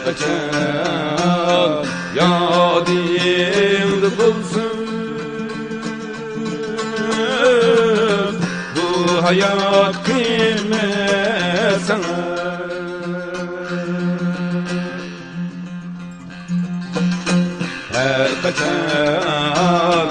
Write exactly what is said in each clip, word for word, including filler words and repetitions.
قاچان يادىڭدا بولسۇن بۇ ھايات قىممەت ساڭا. ھەر قاچان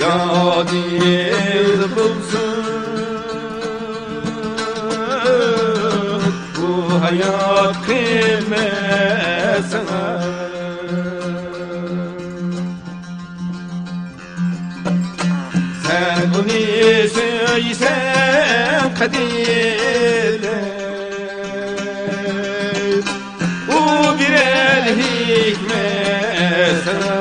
يادىڭدا بولسۇن بۇ ھايات قىممەت ساڭا. سەن ئۇنى سۆيسەڭ قەدىرلەپ، ئۇ بېرەر ھېكمەت ساڭا.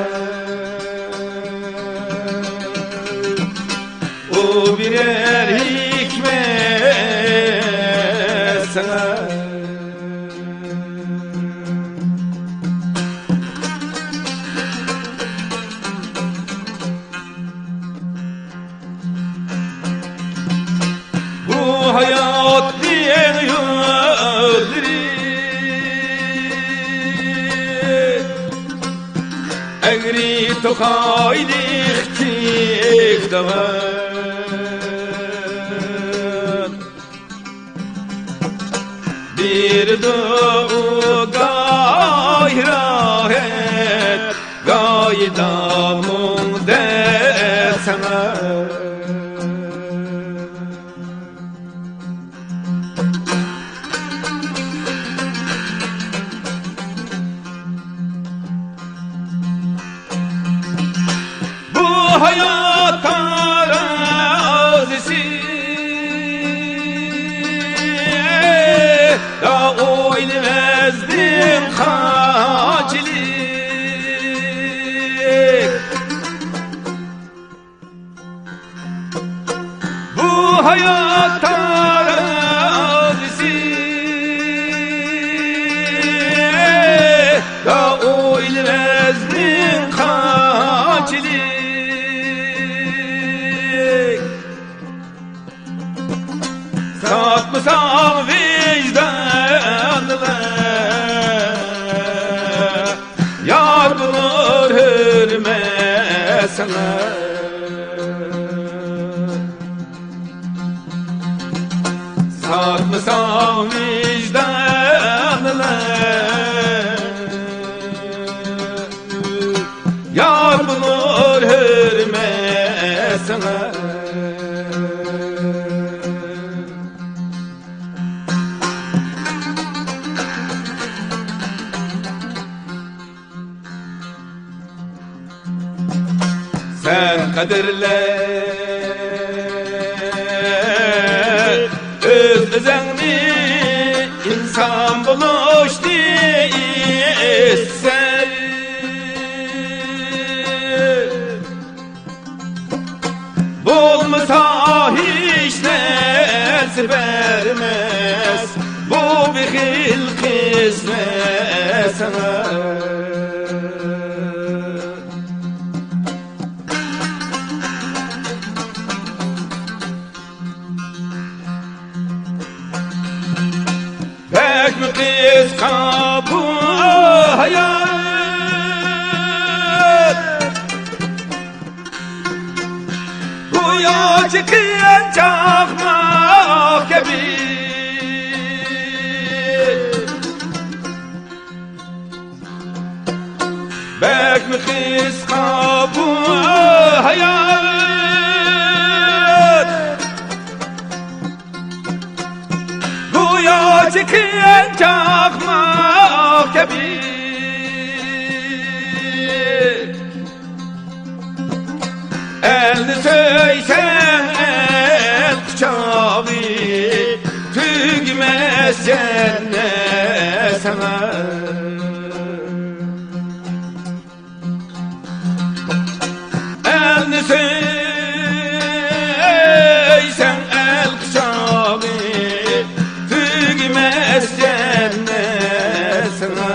ئۇ بېرەر ھېكمەت ساڭا. بۇ ھاياتنىڭ يوللىرى ئەگرى توقايلىق كىچىك داۋان. بېرىدۇ ئۇ گاھى راھەت، گاھىدا مۇڭ دەپ ساڭا. بۇ ھايات تارازىسى، يا ئويلىمەزدىن قانچىلىك. بۇ ھايات تارازىسى، يا ئويلىمەزدىن قانچىلىك. ساتمىساڭ ۋىجداننى، يار بولۇر ھۆرمەت ساڭا. ساتمىساڭ ۋىجداننى، يار بولۇر ھۆرمەت ساڭا. سەن قەدىرلە ئۆز-ئۆزۈڭنى، ئىنسان بولۇشنى ئىستىسەن. بولمىسا ھېچ نەرسە بەرمەس، بۇ بېخىل قىسمەت ساڭا. بەكمۇ قىسقا بۇ ھايات، گويا چېقىن چاقماق كەبى. بەكمۇ قىسقا بۇ ھايات، گويا چېقىن چاقماق كەبى. ئەلنى سۆيسەڭ ئەل قۇچاقى، تۈگىمەس جەننەت ساڭا. ئەلنى سۆيسەڭ ئەل قۇچاقى، تۈگىمەس جەننەت ساڭا.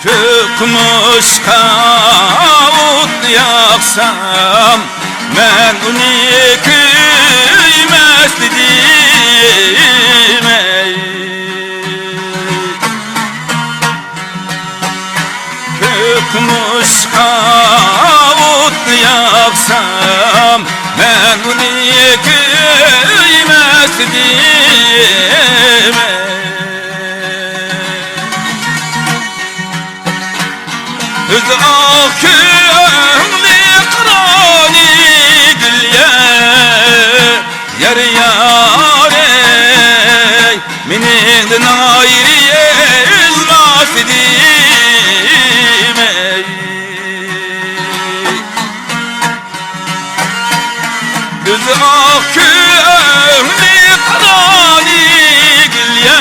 كۆك مۇشۇققا ئوت ياقسام، مەن ئۇنى كۆيمەس دېدىم، ئەي. كۆك مۇشۇققا ئوت ياقسام، مەن ئۇنى كۆيمەس دېدىم، ئەي. ئۆزى ئاق كۆڭلى قارانى گۈليە، يار، يار، ئەي، مېنىڭدىن ئايرى ئۆلمەس دېدىم، ئەي. ئۆزى ئاق كۆڭلى قارانى گۈليە،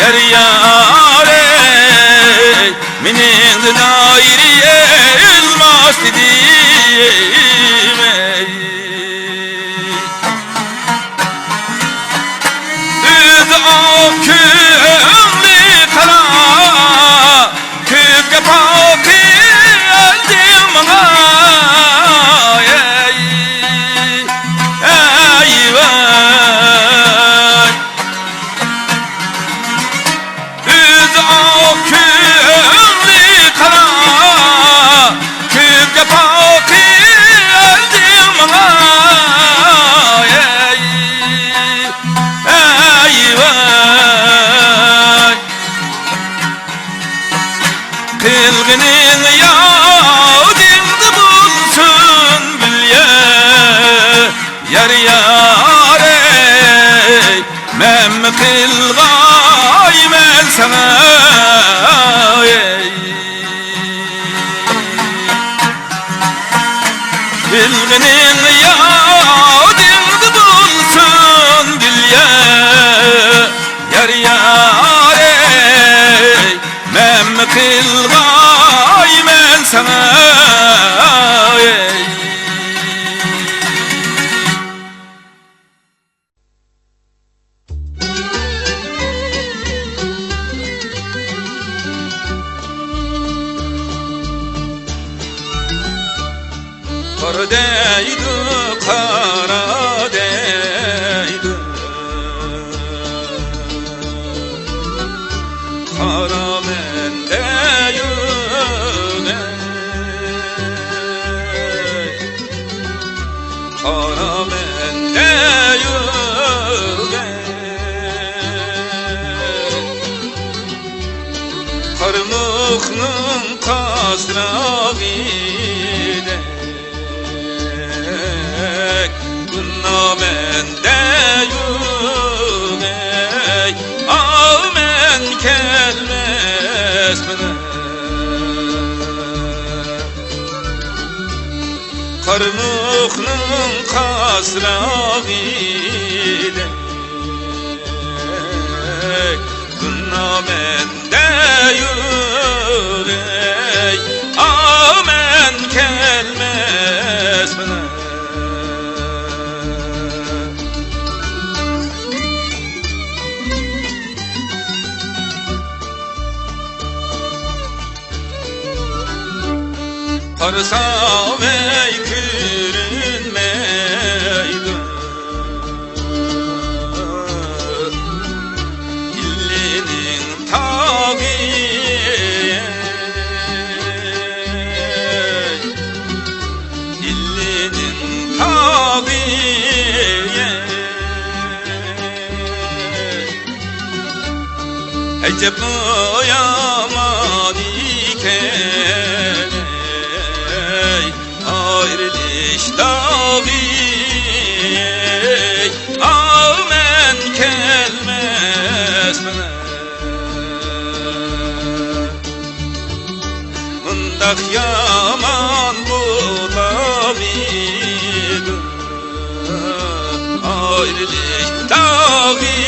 يار، يار، ئەي، مېنىڭدىن ئايرى ئۆلمەس دېدىم، ئەي. ئۆزى ئاق كۆڭلى قارا، كۆككە پاقىر ئەلدىڭ ماڭا، ئەي، ئەي، ۋاي. ئۆزى ئاق كۆڭلى قارا، كۆككە پاقىر ئەلدىڭ ماڭا، ئەي، ئەي، ۋاي. قىلغىنىڭ يادىڭدا بولسۇن، گۈليە، يار، يار، ئەي، مەنمۇ قىلغايمەن ساڭا، ئەي. قىلغىنىڭ يادىڭدا بولسۇن، گۈليە، يار، يار، ئەي، مەنمۇ قىلغايمەن ساڭا، ئەي. قارا دەيدۇ، قارا دەيدۇ، قارا مەن دەيدۇ، قارا مەن دەيدۇ. قارمۇقنىڭ قاسراغىدەك، بۇندا مەن دەيدۇ، ئەي، ئاۋ مەن كەلمەسمەن. قارمۇقنىڭ قاسراغىدەك، بۇندا مەن دەيدۇ، ئەي، ئاۋ مەن كەلمەسمەن. قارىسام ئەي كۆرۈنمەيدۇ، ئىللىنىڭ تاغى، ئىللىنىڭ تاغى. ئەجەب يامان ئىكەن، ئەي، ئايرىلىش داغى، ئەي، ئاۋ مەن كەلمەسمەن. مۇنداق يامان بولامدۇ؟ ئايرىلىش داغى،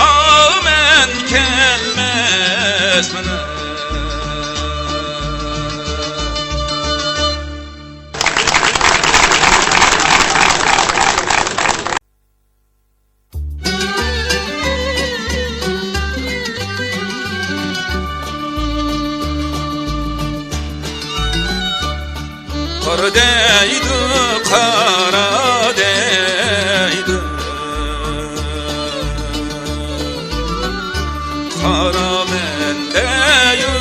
ئاۋ مەن كەلمەسمەن. دەيدۇ، قارا دەيدۇ. قارىمەن دەيدۇ،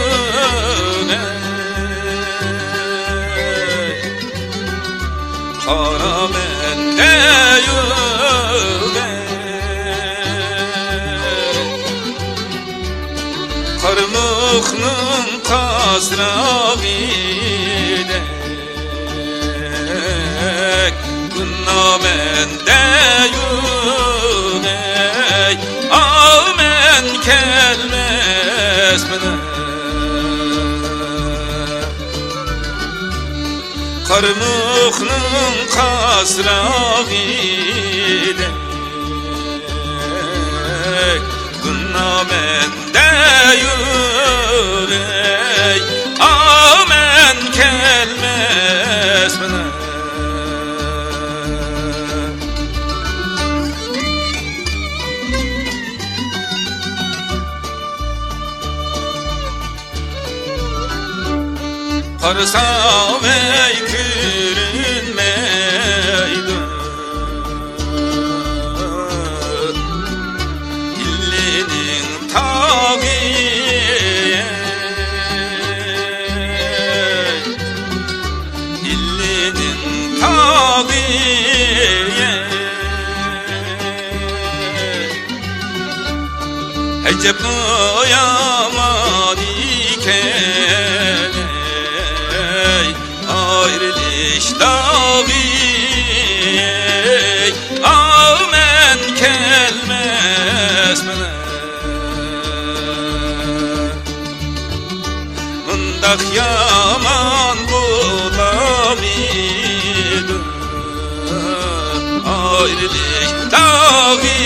قارىمەن دەيدۇ. قارمۇقنىڭ قاسراغىدەك گۇناھمەن دەيدۇ، ئاۋۇ مەن كەلمەسمەن. قارمۇقنىڭ قاسراغىدەك گۇناھمەن دەيدۇ، ئاۋۇ مەن كەلمەسمەن. قارىسام ئەي كۆرۈنمەيدۇ ئىلىنىڭ تاغى، ئىلىنىڭ تاغى. ئەجەب يامان ئىكەن ئەي ئايرىلىش داغى، ئاۋۇ مەن كەلمەسمەن. مۇنداق يامان بولامدۇ ئايرىلىش داغى،